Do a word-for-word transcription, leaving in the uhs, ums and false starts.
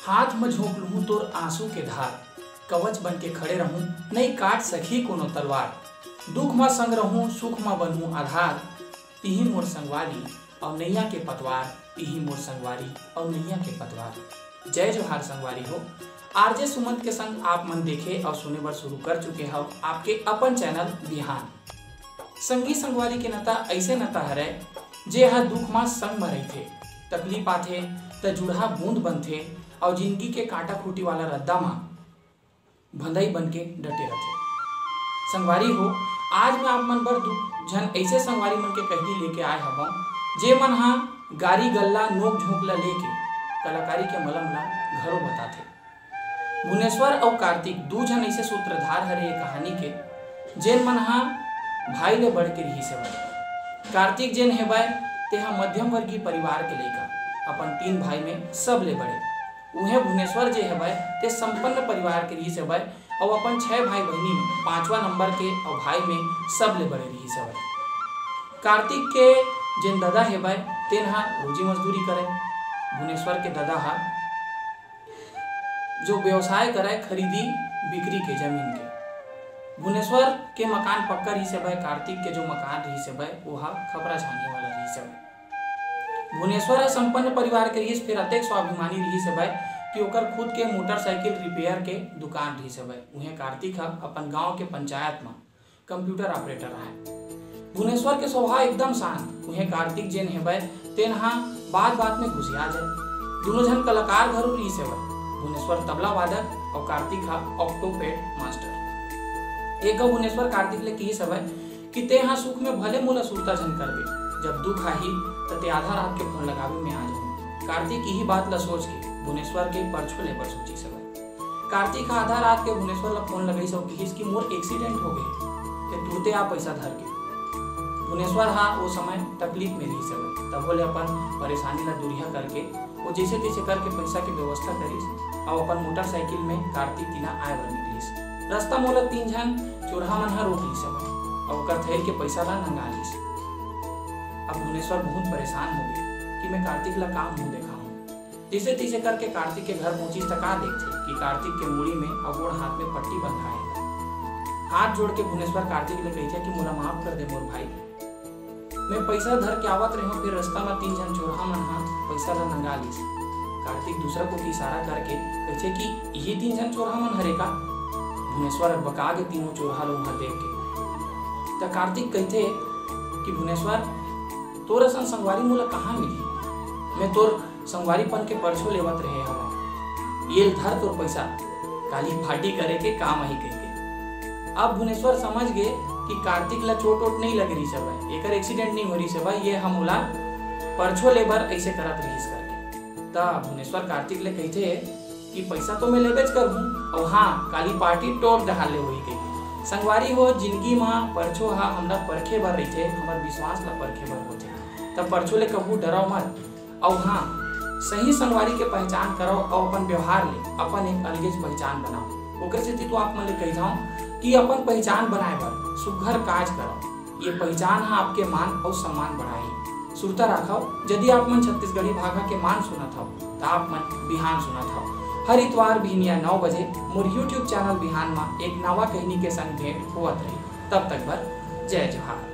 हाथ म झोंक लूहूं तोर आंसू के धार, कवच बन के खड़े रहूं, नइ काट सकही कोनो तलवार। दुख म संग रहूं, सुख म बनहूं आधार, तिही मोर संगवारी अउ नैया के पतवार, तिही मोर संगवारी अउ नैया के पतवार। जय जोहार संगवारी हो। आरजे सुमंत के संग आप मन देखे अउ सुने बर शुरू कर चुके हव आपके अपन चैनल बिहान। संगी संगवारी के नता अइसे नता हरय, जे ह दुख म संग म रहिथे, तकलीफ आथे त जुड़हा बूंद बनथे, अउ जिनगी के कांटा खूंटी वाला रद्दा म भंदई बन के डटे रथे। संगवारी हो, आज मैं आप मन बर दू झन अइसे संगवारी मन के कहिनी लेके आए हवं, जे मन ह गारी गल्ला नोक झोंक ल लेके कलाकारी के मलम ल घलो बताथे। भुनेश्वर अउ कार्तिक दू झन अइसे सूत्रधार हरे ये कहानी के, जेन मन ह भाई ले बढ़ के रिहिस हवय। कार्तिक जेन हेवय, तेहा मध्यम वर्गीय परिवार के लइका, अपन तीन भाई में सबले बड़े। उहें भुनेश्वर जे हेवय, ते संपन्न परिवार के रिहिस हेवय अउ अपन छह भाई बहिनी में पांचवा नंबर के अउ भाई में सबले बड़े रिहिस हेवय। कार्तिक के जेन ददा हेवय, तेन ह रोजी मजदूरी करय। भुनेश्वर के ददा ह जो व्यवसाय करय, खरीदी बिक्री के जमीन के। भुनेश्वर के मकान पक्का रिहिस हेवय, कार्तिक के जो मकान रिहिस हेवय, ओहा खपरा छानी वाला रिहिस हेवय। भुनेश्वर ह संपन्न परिवार के रिहिस, फेर अतेक स्वाभिमानी रिहिस हेवय कि ओकर खुद के मोटरसाइकिल रिपेयर के दुकान रिहिस हेवय। उहें कार्तिक ह अपन गांव के पंचायत म कंप्यूटर ऑपरेटर रहय। भुनेश्वर के स्वभाव एकदम शांत, उहें कार्तिक जेन हेवय, तेन ह बात-बात में गुसिया जाय। दूनों झन कलाकार घलो रिहिस हेवय, भुनेश्वर तबला वादक अउ कार्तिक ह ऑक्टोपैड मास्टर। एक घांव भुनेश्वर कार्तिक ले किहिस हेवय कि तें ह सुख में भले मोला सुरता झन करबे, जब दुख आही, त तें आधा रात के फोन लगाबे, मैं आ जाहूं। कार्तिक इही बात ल सोच के भुनेश्वर के परछो ले बर सोचिस हेवय। कार्तिक ह आधा रात के भुनेश्वर ल फोन लगाइस अउ किहिस कि मोर एक्सीडेंट हो गे, तें तुरते आ पइसा धर के। भुनेश्वर ह ओ समय तकलीफ में रिहिस हेवय, तभो ले अपन परेशानी ल दूरिहा करके ओ जइसे तइसे करके पइसा के व्यवस्था करिस अउ अपन मोटरसाइकिल में कार्तिक तिना आए बर निकलिस। रस्ता म ओला तीन झन चोरहा मन ह रोक लिस हेवय अउ ओकर थैल के पइसा ल नंगा लिस। अब भुनेश्वर बहुत परेशान हो गे कि मैं कार्तिक ल का मुंह देखाहूं। जइसे तइसे करके कार्तिक के घर पहुंचिस त का देखथे कि कार्तिक के मुड़ी में अउ गोड़ हाथ में पट्टी बंधाए हे। हाथ जोड़ के भुनेश्वर कार्तिक ले कहिथे कि मोला माफ कर दे मोर भाई, मैं पइसा धर के आवत रहेंव, फेर रस्ता म तीन झन चोरहा मन ह पइसा ल नंगा लिस। कार्तिक दूसरा कोति इशारा करके कहिथे कि इही तीन झन चोरहा मन हरे का? भुनेश्वर अकबका के तीनों चोरहा ल उहां देख के। त कार्तिक कहिथे कि भुनेश्वर, तोर असन संगवारी मोला कहां मिलही? मैं तोर संगवारीपन के परछो लेवत रहे हवंव। ये ल धर तोर पइसा, काली पार्टी करे के काम आही कहिके। अब भुनेश्वर समझ गे कि कार्तिक ल चोट-वोट नइ लगे रिहिस हवय, एकर एक्सीडेंट नइ होय रिहिस हवय, ये ह मोला परछो ले बर अइसे करत रिहिस करके। त भुनेश्वर कार्तिक ले कहिथे कि पइसा तो मैं लेबेच करहूं, अउ हां, काली पार्टी तोर डहार ले होही कहिके। संगवारी हो, जिनगी म परछो ह हमला परखे बर रहिथे, हमर विश्वास ल परखे बर होथे। त परछो ले कभू डरव मत, अउ हां, सही संगवारी के पहचान करव अउ अपन व्यवहार ले अपन एक अलगेच पहचान बनाव। ओकरे सेती तो आप मन ले कहिथंव कि अपन पहचान बनाए बर सुघ्घर काज करव। ये पहचान ह आपके मान अउ सम्मान बढ़ाही। सुरता राखव, यदि आप मन छत्तीसगढ़ी भाखा के मान सुनत हव, त आप मन बिहान सुनत हव। हर इतवार बिहनिया नौ बजे मोर YouTube चैनल बिहान म एक नवा कहिनी के संग भेंट होवत रही। तब तक बर जय जोहार।